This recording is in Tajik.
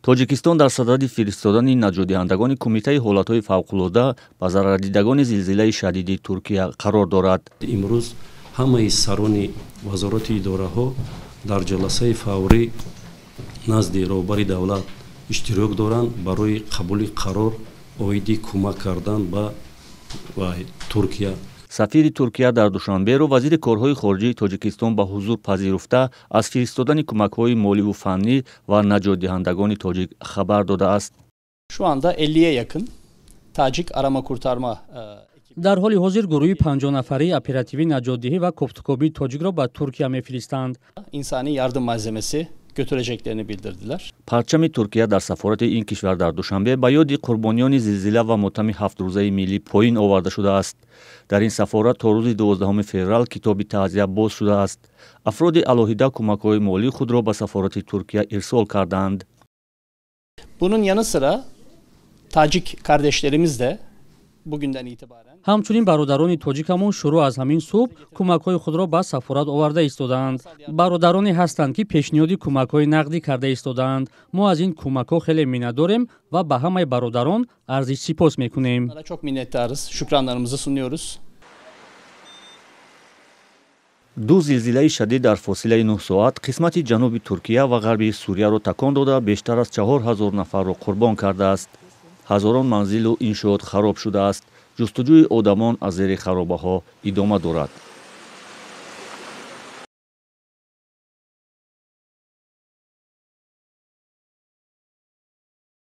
Тоҷикистон дар садади фиристодани наҷотдиҳандагони Кумитаи ҳолатҳои фавқулода ба зарардидагони зилзилаи шадиди Туркия қарор дорад. Имрӯз ҳамаи сарони вазорати идораҳо дар ҷаласаи фаврӣ назди роҳбари давлат иштирок доранд барои қабули қарор оиди кӯмак кардан ба Туркия. Сафири Туркия дар Душанберо вазири корҳои хориҷии Тоҷикистон ба ҳузур пазируфта, аз фиристодани кӯмакҳои моливу фаннӣ ва наҷотдиҳандагони тоҷик хабар додааст. Şu anda 50'ye yakın Tacik arama kurtarma Дар ҳоли ҳозир гурӯҳи 50-нафарии оперативӣ наҷотдиҳӣ ва кофтукобии тоҷикро ба Туркия мефиристанд. İnsani yardım malzemesi götüreceklerini bildirdiler. Парчами Туркия дар сафорати ин кишвар дар Душанбе ба ёди қурбониёни зилзила ва мотами ҳафтрӯзаи миллӣ поин оварда шудааст. Дар ин сафорат то рӯзи 12 феврал китоби таъзия боз шудааст. Афроди алоҳида кӯмакҳои молии худро ба сафорати Туркия ирсол кардаанд. Bunun yanı sıra Tacik kardeşlerimiz de bugünden itibaren Ҳамчунин бародарони тоҷикамон шурӯъ аз ҳамин субҳ кӯмакҳои худро ба сафорат оварда истодаанд. Бародароне ҳастанд, ки пешниҳоди кӯмакҳои нақдӣ карда истодаанд. Мо аз ин кӯмакҳо хеле миннатдорем ва ба ҳамаи бародарон арзи сипос мекунем. Onlara çok minnettarız. Şükranlarımızı sunuyoruz. Ду зилзилаи шадид дар фосилаи 9 соат қисмати ҷануби Туркия ва ғарби Сурияро такон дода, бештар аз 4000 нафарро қурбон кардааст. Ҳазорон манзилу иншоот хароб шудааст. Ҷустуҷӯи одамон аз зери харобаҳо идома дорад.